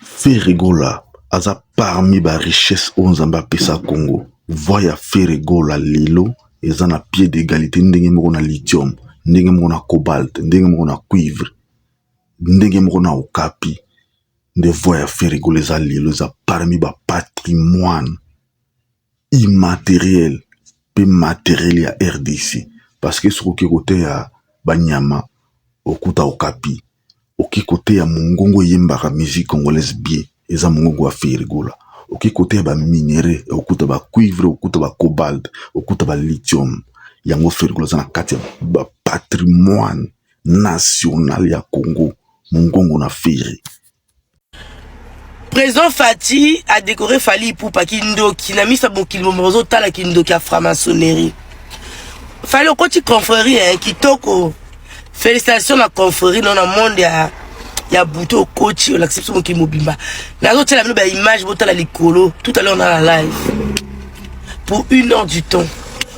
Ferre Gola aza parmi ba richesse oyo Nzambe apesa Congo. Voix ya Ferre Gola lelo eza na pied d'égalité ndenge moko na lithium, ndenge moko na cobalt, ndenge moko na cuivre, ndenge moko na okapi. Nde voix ya Ferre Gola eza lelo eza parmi ba patrimoine immatériel pe matériel ya RDC parce que soki oke koteya banyama okuta okapi oke koteya mongongo eyembaka musique congolaise bien eza mongongo ya Ferre Gola oke koteya ba minerais okuta ba cuivre okuta ba cobalt okuta ba lithium yango Ferre Gola aza na kati ya ba patrimoine national ya Congo mongongo na Ferre. Président Fatshi a décoré Fally Ipupa kindoki na misa mokili mobimba ozotala kindoki ya franc-maçonnerie. Fally okoti confrérie hein, kitoko. Félicitations na confrérie no na monde ya ya butu okoti olakisi biso mokili mobimba. Nazotiela bino ba image botala likolo tout à l'heure na la live pour une heure du temps.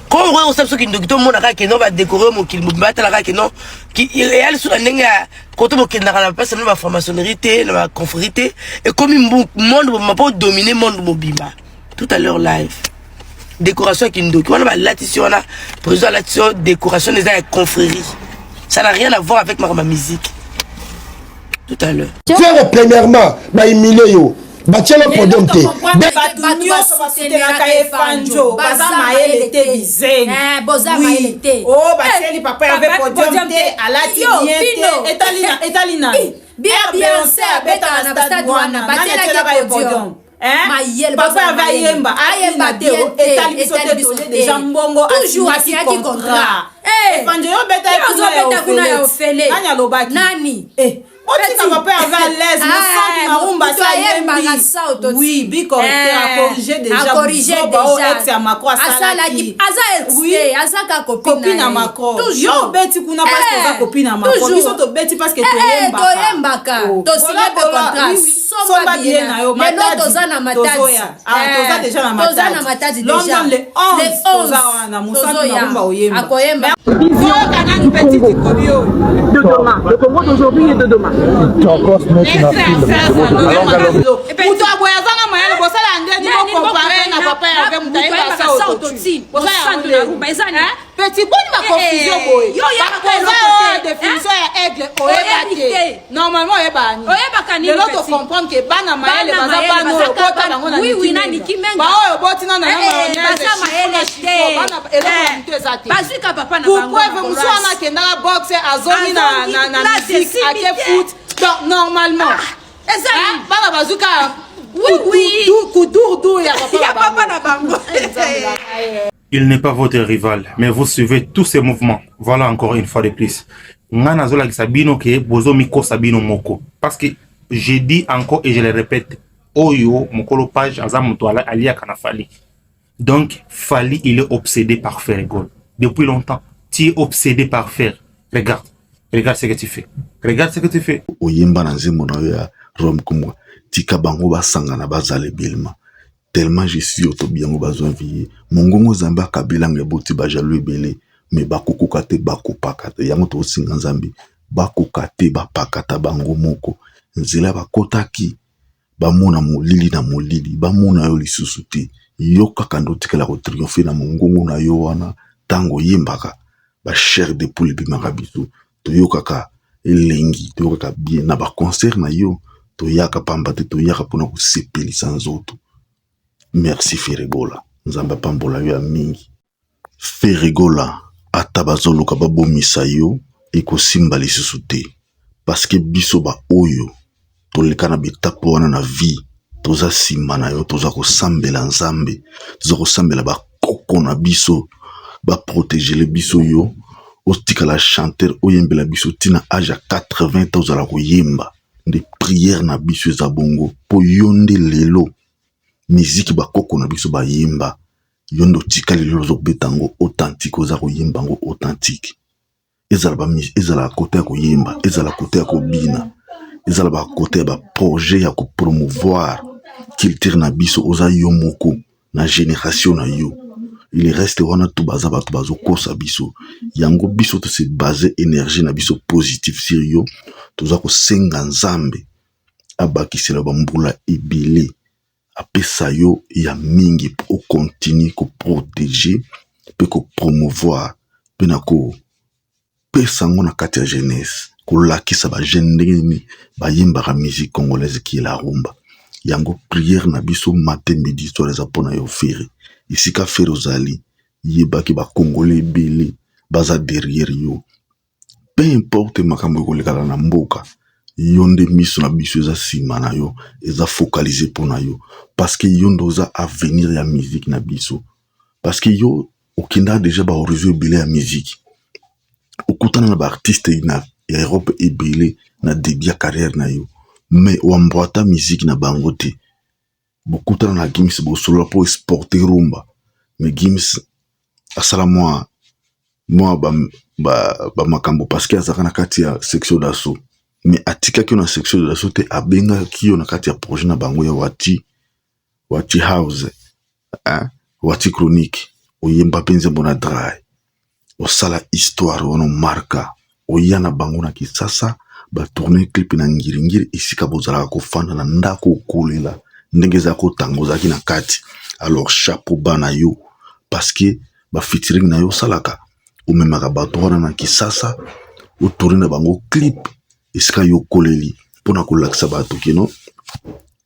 Quand on osala biso kindoki tomona kaka ke non ba décoré mokili mobimba batala kaka ke non eya lisusu na ndenge ya koto bokendaka na bapesa bino bafranc-maçonnerie te na baconfrérie te ekomi monde mobimba mpo dominer monde mobimba. Tout à l'heure live décoration ya kindoki wana balatisi wana président alatisi yo décoration eza ya confrérie, ça n'a rien à voir avec makambo ya musique. Tout à l'heure. Frère, premièrement bahumilie yo, batiela podium te. Bato nyonso basutenaka Efanjo baza mayele te, bizengi. Boza mayele te. O batieli papa Herve podium te, alati bien te, etali nani? Beyoncé abetaka na stade wana, batielaki podium. Papa Herve ayemba, ayemba te, etali biso te. Tole déjà mbongo, toujours asinyaki contrat. Efanjo, yo beta kuna ya ofele. Nani alobaki? Nani? Otika papa Herve à l'aise. Mosantu na rumba sa ayembi, oui, bicorrecteur acorrige déjà. Acorrige déjà ex ya Macron. Asalaki, aza ex te, aza ka copine na Macron. Yo obeti kuna parce que oza copine na Macron, biso tobeti parce que toyembaka, toyembaka, tosigné pe contrat. Somba billet na yo. Lelo toza na Matadi. Toza déjà na Matadi. Toza na Matadi. London le 11, toza wana. Mosantu na rumba oyemba. Akoyemba. Toyoka nanu petit kobi oyo. De demain, le Congo d'aujourd'hui et de demain. Moto aboye azanga mayele. Bosala ndeni bocompare na papa Herve, moto ayemba sa autotune? Bosala petit boni baconfusion boye? Bakoza oyo définition ya aigle oyeba te, normalement oyeba nini? Lelo tocomprendre ke bana mayele baza bana oyo bota bango na Nikimenga. Baoyo botina na mayonnaise, eloko ya motu eza te. Bazwika papa na bango. Pourquoi mosu wana akendaka boxe, azongi na musique, ake foot? Donc normalement bana bazwi kaka kudurdu ya papa na bango. Il n'est pas votre rival, mais vous suivez tous ses mouvements. Voilà encore une fois de plus. Nga nazolakisa bino ke bozomikosa bino moko. Parce que j'ai dit encore et je le répète, oyo mokolo page aza moto aliaka na Fally. Donc Fally, il est obsédé par Ferre Gola. Depuis longtemps, tu es obsédé par Ferre. Regarde, regarde ce que tu fais. Regarde ce que tu fais. Oyemba na nzembo na yo ya Rome Kumbwa, tika bango basangana bazala ebelema tellement je suis otobi yango bazwa vie. Mongongo Nzambe akabelanga eboti bajaloux ebele, me bakokoka te, bakopaka te. Yango tokosinga Nzambe bakoka te, bapakata bango moko nzela bakotaki, bamona molili na molili, bamona yo lisusu te. Yo kaka nde otikala kotriomphe na mongongo na yo wana. Ntango oyembaka, bachair de poule ebimaka, biso toyokaka elengi, toyokaka bien na baconcert na yo. Toyaka pamba te, toyaka mpona kosepelisa nzoto. Merci Ferre Gola, Nzambe apambola yo ya mingi. Ferre Gola, ata bazoluka babomisa yo, ekosimba lisusu te, parce que biso baoyo toleka na betape wana na vie, toza nsima na yo, toza kosambela Nzambe, toza kosambela bakoko na biso baprotegele biso yo, otikala chanteur, oyembela biso ntina age ya 80 te, ozala koyemba. Nde prière na biso eza bongo, mpo yo nde lelo miziki bakoko na biso bayemba, yo nde otikali lelo ozobeta yango authentique, oza koyemba yango authentique. Ezala ezala kote ya koyemba, ezala kote ya kobina, ezala bakote ya baprojet ya kopromouvoir culture na biso, oza yo moko na génération na yo. Il reste wana tu baza bato bazokosa biso. Yango biso tose base énergie na biso positive sur yo. Toza kosenga Nzambe. abakisela yo bambula ebele, apesa yo ya mingi po o continuer ko proteger pe ko promouvoir pe na ko pesa yango na kati ya jeunesse, kolakisa ba jeunes ndenge nini bayembaka musique congolaise qui est la rumba. Yango prière na biso matin midi soir eza pona yo Ferre. Esika Ferre ozali yeba ke ba congolais ebele baza derrière yo. Peu importe makambo ekolekana na mboka, yo nde miso na biso eza nsima na yo, eza focalise mpo na yo, parce que yo nde oza avenir ya musique na biso, parce que yo okenda deja ba horizon ebele ya musique, okutana na ba artiste na ya Europe ebele na début ya carrière na yo, mais oemboîta musique na bango te. Bokutana na Gims, bosolola mpo exporter rumba, mais Gims asala mwa mwa bamakambo ba, ba parce que azalaka na kati ya section d'assaut, mais atikaki yo na section d'assaut te, abengaki yo na kati ya projet na bango ya Wati Wati House, hein? Wati Chronique, oyemba mpe nzembo na dry, osala histoire wana, omarka, oya na bango na Kisasa, batourne clip na Ngiringiri, esika bozalaka kofanda na ndako okolela ndenge eza kotanga, ozalaki na kati. Alors chapeau bas na yo, parce que ba featuring na yo osalaka, omemaka bato wana na Kisasa, otourne na bango clip esika yo okoleli mpona kolakisa bato kino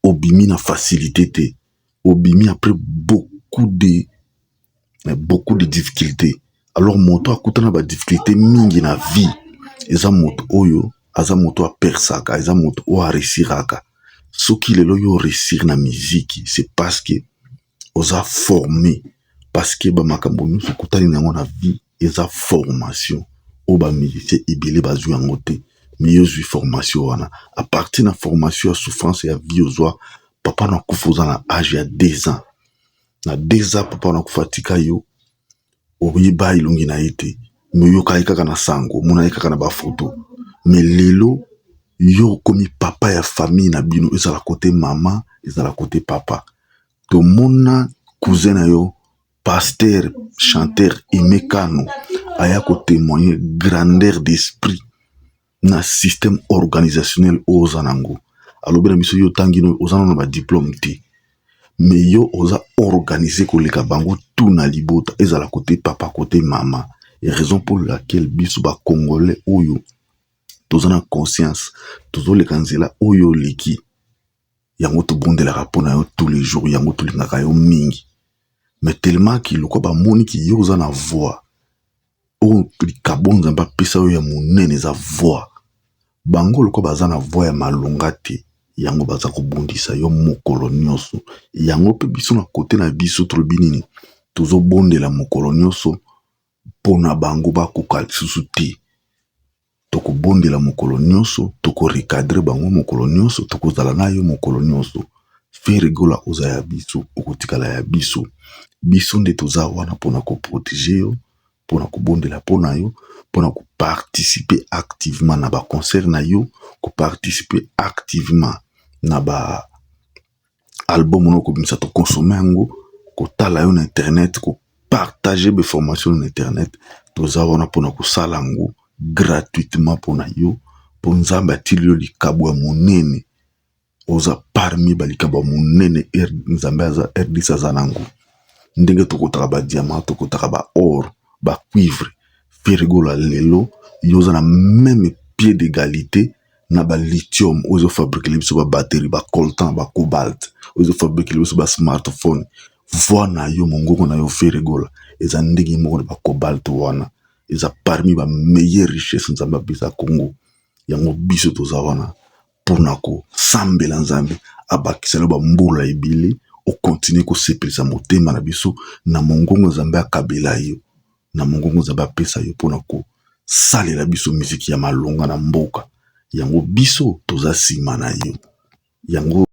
obimi na facilité te, obimi après beaucoup de difficultés. Alors moto akutana ba difficulté mingi na vie eza moto oyo aza moto apersaka, eza moto oyo aresiraka. Soki lelo yo réussir na musique, c'est parce que oza formé, parce que bamakambo nyonso okutani na yango na vie eza formation oyo bamusicien ebele bazwi yango te, mais yo ozwi formation wana. À partir na formation ya souffrance ya vie ozwa, papa na kufa oza na age ya 2 ans, na 2 ans papa na kufa atika yo, oyeba elongi na ye te, mais oyoka ye kaka na sango, omona ye kaka na bafoto. Mais lelo yo okomi papa ya famille na bino, ezala kote mama, ezala kote papa. Tomona cousin na yo pasteur chanteur Aimé Kano aya kotémoigner grandeur d'esprit na système organisationnel oyo oza nango. Alobi na biso yo otangi, oza nano na badiplôme te, mais yo oza organisé koleka bango tu na libota, ezala kote papa, kote mama. Et raison pour laquelle biso bacongolais oyo toza na conscience, tozoleka nzela oyo oleki, yango tobondelaka mpona yo tous les jours, yango tolingaka yo mingi. Mais tellement ki lokwa bamoniki yo oza na voix oyo, likabo Nzambe apesa oyo ya monene eza voix, bango lokwa baza na voix ya malonga te, yango baza kobundisa yo mokolo nyonso. Yango mpe biso na kote na biso tolobi nini? Tozobondela mokolo nyonso mpona bango bakoka lisusu te. Tokobondela mokolo nyonso, tokorecadrer bango mokolo nyonso, tokozala na yo mokolo nyonso. Ferre Gola, oza ya biso, okotikala ya biso. Biso nde toza wana mpona koprotéger yo, mpona kobondela mpona yo, mpona koparticiper activement na baconcert na yo, koparticiper activement na ba album na okobimisa, tokonsome yango, kotala yo na internet, kopartager bainformation na internet. Toza wana mpona kosala yango gratuitement mpona yo, mpo Nzambe atili yo likabo ya monene. Oza parmi balikabo ya monene Nzambe aza RDC aza nango. Ndenge tokotaka badiamant, tokotaka baor, bacuivre, Ferre Gola lelo yo oza na même pied d'égalité na balithium oyo ezofabrikele biso babatterie, bacoltan, bacobalt oyo ezofabrikele biso basmartphone. Voix na yo, mongongo na yo Ferre Gola, eza ndenge moko na bacobalt wana, eza parmi bameilleure richesse Nzambe apesa Congo. Yango biso toza wana mpona kosambela Nzambe abakisela yo bambula ebele, okontinue kosepelisa motema na biso na mongongo Nzambe akabela yo, na mongongo Nzambe apesa yo mpona kosalela biso miziki ya malonga na mboka. Yango biso toza nsima na yo yango.